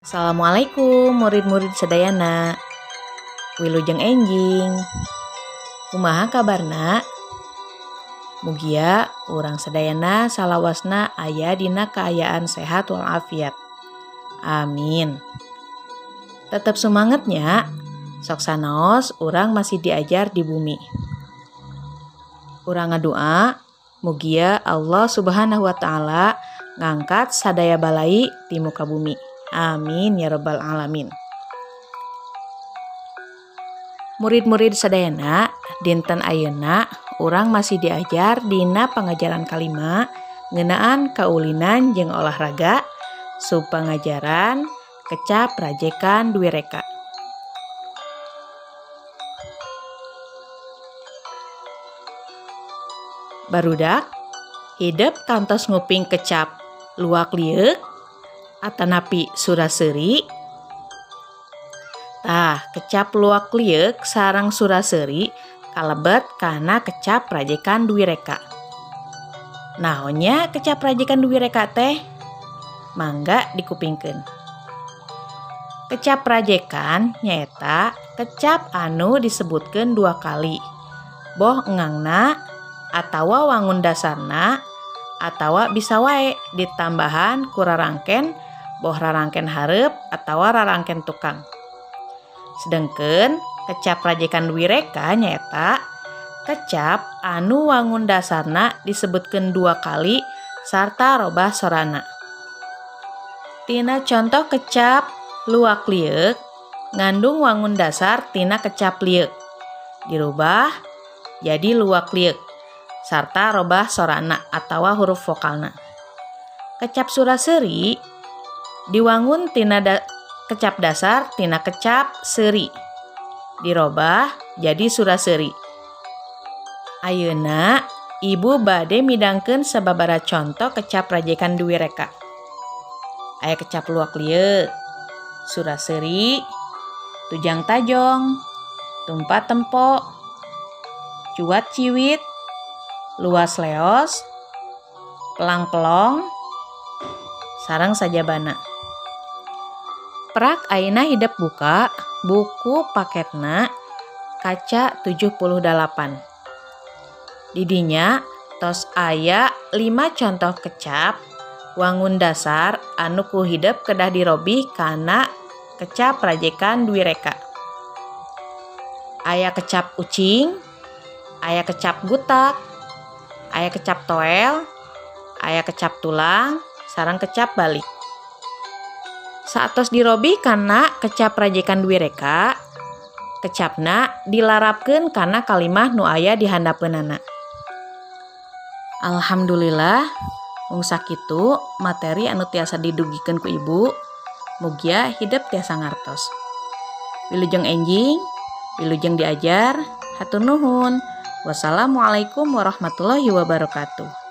Assalamualaikum murid-murid sadayana. Wilujeng enjing. Kumaha kabarna? Mugia urang sadayana salawasna aya dina kaayaan sehat walafiat. Amin. Tetep semangatnya. Sok sanaos urang masih diajar di bumi. Urang ngadua mugia Allah Subhanahu wa taala ngangkat sadaya balai ti muka bumi. Amin ya rabbal alamin. Murid-murid sadayana, dinten ayeuna urang masih diajar dina pangajaran kalima ngeunaan kaulinan jeung olahraga sub pangajaran kecap rajekan dwi reka. Barudak, hidep kantos nguping kecap luak lieuk atanapi sura-seuri. Tah, kecap luak lieuk sareng sura-seuri kalebet kana kecap rajekan dwi reka. Naonnya kecap rajekan dwi reka teh? Mangga dikupingkeun. Kecap rajekan nyaeta kecap anu disebutkeun dua kali. Boh engangna atawa wangun dasarna atawa bisa wae ditambahan ku rarangken boh rarangken hareup atawa rarangken tukang. Sedengkeun kecap rajekan dwi reka nyaeta kecap anu wangun dasarna disebutkeun dua kali sarta robah sorana. Tina contoh kecap luak lieuk ngandung wangun dasar tina kecap lieuk dirubah jadi luak lieuk sarta robah sorana atawa huruf vokalna. Kecap sura-seuri diwangun tina kecap dasar tina kecap seuri dirobah jadi sura-seuri. Ayeuna ibu bade midangkeun sababaraha conto kecap rajekan dwi reka. Aya kecap luak lieuk, sura-seuri, tujang tajong, tumpa tempo, cuat ciwit, luas leos, pelang pelong, sareng sajabana. Prak ayeuna hidep buka buku paketna kaca 78. Didinya tos aya 5 contoh kecap wangun dasar anu ku hidep kedah dirobih kana kecap rajekan dwi reka. Aya kecap ucing, aya kecap gutak, aya kecap toel, aya kecap tulang, sareng kecap balik. Saatos dirobih kana kecap rajekan dwi reka, kecapna dilarapkeun kana kalimah nu aya di handapeunana. Alhamdulillah, mung sakitu materi anu tiasa didugikeun ku ibu, mugia hidep tiasa ngartos. Wilujeng enjing, wilujeng diajar, hatur nuhun. Wassalamualaikum warahmatullahi wabarakatuh.